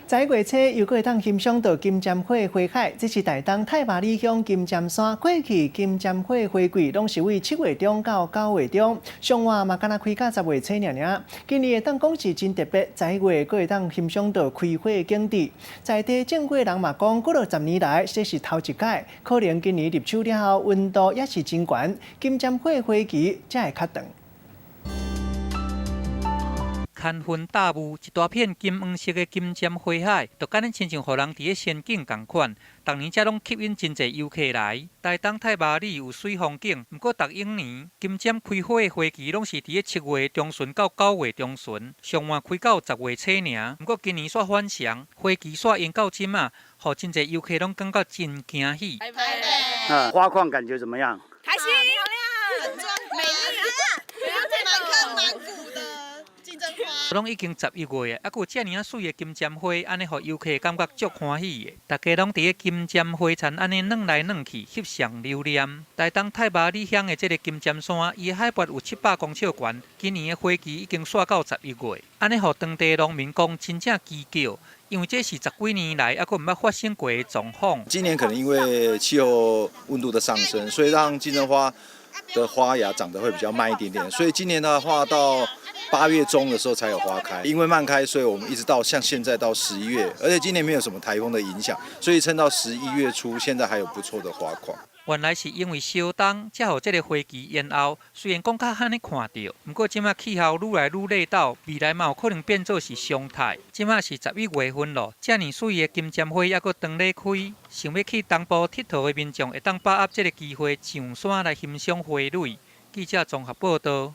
11月初又閣會當欣賞到金針花花海，這是台東太麻里鄉金針山。過去金針花花季攏是對7月中到9月中，上晚嘛敢若開到10月初爾爾。今年會當講是真特別，十一月閣會當欣賞到開花景致。在地種果人嘛講，過落10年來這是頭一擺，可能今年入秋了後溫度也是真懸，金針花花期才會較長。牽雲搭霧，一大片金黃色的金針花海，就敢若親像予人佇咧仙境仝款。逐年遮攏吸引真濟遊客來。台東太麻里有媠風景，毋過逐往年金針開花的花期攏是佇咧7月中旬到9月中旬，上晚開到10月初爾。毋過今年煞反常，花期煞延到這馬，予真濟遊客攏感覺真驚喜。啊，花況感覺怎麼樣？開心，漂亮，美麗，滿坑滿谷的。攏已經11月啊，閣有遮爾仔媠的金針花，按呢予遊客感覺足歡喜的。大家攏佇咧金針花田按呢轉來轉去，翕相留念。台東太麻里鄉的這个金針山，伊的海拔有700公尺懸，今年的花期已經煞到十一月，按呢予當地農民講真正蹊蹺，因為這是十幾年來猶閣毋捌發生過的狀況。今年可能因為氣候溫度的上升，所以讓金針花的花芽長得會比較慢一點點，所以今年的話到8月中的時候才有花開，因為慢開，所以我們一直到像現在到十一月，而且今年沒有什麼颱風的影響，所以撐到11月初，現在還有不錯的花況。原來是因為燒冬，才予這个花期延後。雖然講較罕咧看著，毋過這馬氣候愈來愈熱鬥，未來嘛有可能變做是常態。這馬是11月份咯，遮爾媠的金針花猶閣當咧開，想欲去東部𨑨迌的民眾會當把握這个機會上山來欣賞花蕊。記者綜合報道。